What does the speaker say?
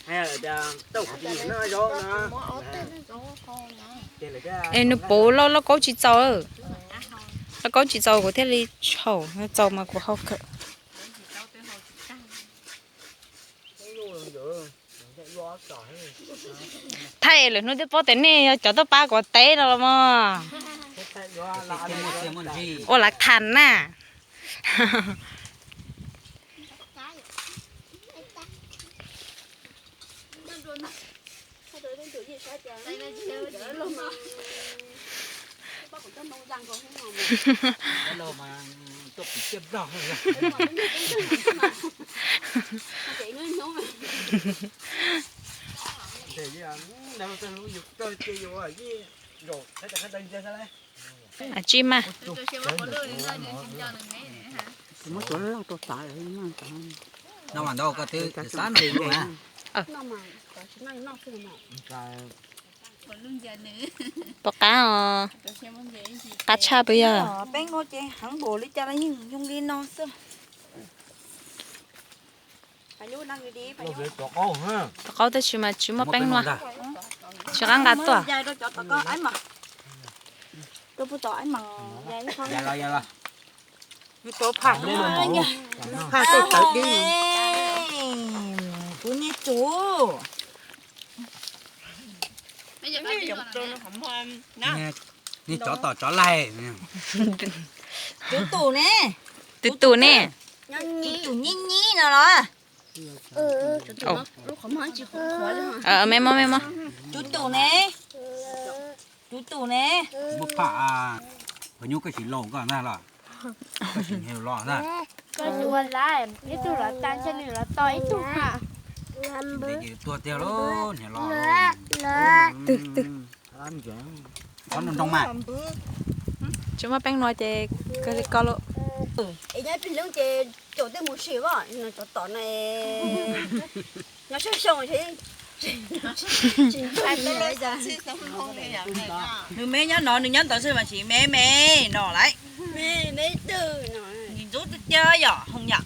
Es nws puv lauj, lauj kaub tsis txaus, lauj kaub tsis txaus kuv thiaj li tshau, txaus mas kuv hau kawm. Thaij lwm hnub twb paub tias nej yog cov tuaj pab kuv teb no los mas. Ua lav tham na. Tsis mas. No mas ntawd koj twb xav ntshe lub na. Tom qab os, qab tshaj pes yog. Peb nkaus ces heev npaum li cas los yeej zoo li no xwb. Tom qab tab sis mas tsis muaj peeb nua, tsis qab nqa tuaj. Kuv niag tsov, niag tsov tom tsov laig. Tus tus ne, tus tus ne, tus tus nyib nyib no los. Me mob me mob. Tus tus ne, tus tus ne. Muab phaj, qhov nyuj koj tsis laus koj ntag los? Koj tsis nyiam los ntag. Koj tsis ua lawm, ib tug los tag ntshe nws los tos ib tug ha. Tuag tiag lauj niam los. Twg twg. Qhov nroo nroo mas. Tsis muaj peeb nua ces kawg li koj lauj. Es nyob plig lub ces caum tej mus sim as, cov tom no nyob xyoo xyoo. Nws me nyob no, nws nyob ntawd xwb mas tsis me me no lawm. Ntxub tiag tiag yom, hooj yom.